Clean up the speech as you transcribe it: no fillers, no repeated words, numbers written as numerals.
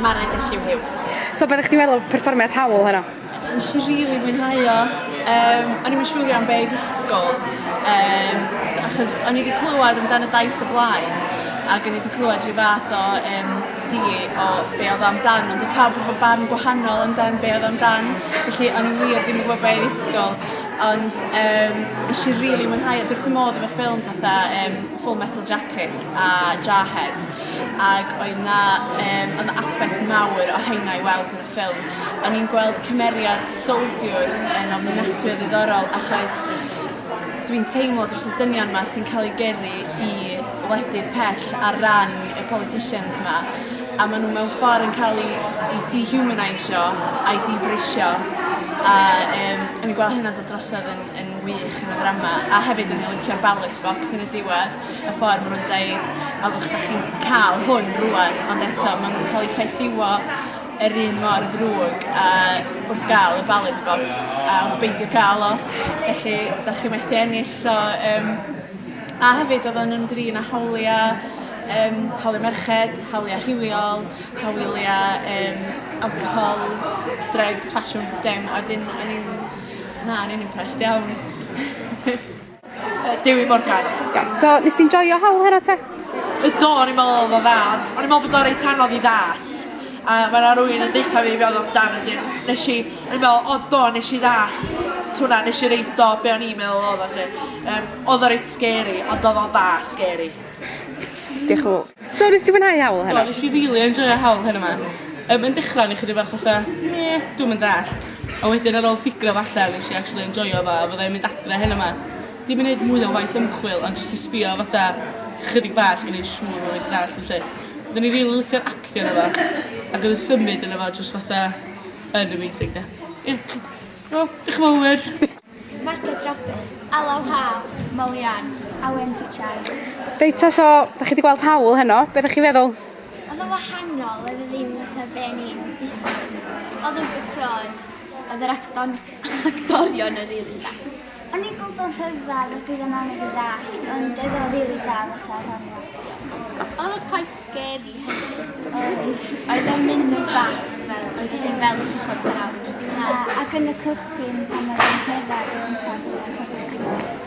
Mared Elliw Hughes. So be ddech chdi'n meddwl o perfformiad Hawl heno? Nes i rili mwynhau o. Yym o'n i'm yn siŵr iawn be' i ddisgwl yym achos o'n i 'di clywad amdan y daith o blaen ag o'n i 'di clywad rhyw fath o yym si o be' odd o amdan ond odd pawb efo barn gwahanol amdan be' odd o amdan felly o'n i wir ddim yn gwbo be' i ddisgwl ond yym nesh i rili mwynhau o. Dwi wrth fy modd efo ffilms fatha yym Full Metal Jacket a Jarhead ag oedd 'na yym odd 'na aspects mawr o heina i weld yn y ffilm. O'n i'n gweld cymeriad soldiwr yn ofnadwy o ddiddorol achos dwi'n teimlo dros y dynion 'ma sy'n ca'l eu gyrru i wledydd pell ar ran y politicians 'ma a ma' n'w mewn ffor yn ca'l 'u 'u dehumanisio a'u dibrisio a yym o'n i'n gweld hynna'n dod drosodd yn yn wych yn y ddrama a hefyd o'n i'n licio'r ballot box yn y diwedd y ffor ma' nw'n deud o lwch 'dach chi'n ca'l hwn rŵan ond eto ma' nw'n ca'l 'u caethiwo yr un mor ddrwg a wrth ga'l y ballot box a wrth beidio ca'l o felly 'dach chi methu ennill so yym a hefyd odd o'n ymdrin â hawlia' yym hawlia' merched, hawlia' rhywiol, hawlia' yym alcohol, drugs, ffasiwn, pob dim a wedyn o'n i'n na o'n i'n impressed iawn. Dewi Morgan. Iawn. So nes di'n joio hawl heno te? Yy do o'n i'n meddwl odd o'n dda ond o'n i'n meddwl bod o reit anodd i ddallt. A ma' 'na rywun yn deutha fi be' odd o amdan wedyn nesh i o'n i'n me'wl o do nesh i ddallt hwnna nesh i reid o be' o'n i'n meddwl odd o 'lly. Yym odd o reit scary ond odd o'n dda scary. Diolch yn fowr. So nes di fwynhau hawl heno? Do nesh i rili enjoio hawl heno 'ma. Yym yn dechra o'n i chydig bach fatha meh dwi'm yn dallt. A wedyn ar ôl ffigro fo allan nesh i actually enjoio fo a fyddai'n mynd adre heno 'ma dim i neud mwy o waith ymchwil ond jyst i sbïo fatha chydig bach i neud siŵr bo' fi 'di dallt felly. Odden i rili licio'r actio yno fo ag odd y symud yno fo jyst fatha yn amazing 'de. Ie. Wel dioch yn fowr. Marged Roberts. Alaw Haf. Moli Ann. Awen Pritchard. Reit ta so 'dach chi 'di gweld hawl heno be' 'dach chi feddwl? Odd o'n wahanol oedd o ddim fatha be' o'n i'n disgwyl. Odd o'n gyffrous. Odd yr acton- actorion yn rili da. O'n i'n gweld o'n rhyfedd ac oedd o'n anodd i ddallt ond oedd o'n rili da fatha rhan o actio. Oedd o quite scary hefyd. Oedd. Oedd o'n mynd yn fast fel oedd o ddim fel tri chwarter awr. Na ac yn y cychwyn pan oedd o'n cerdded o gwmpas oedd o'n cychwyn.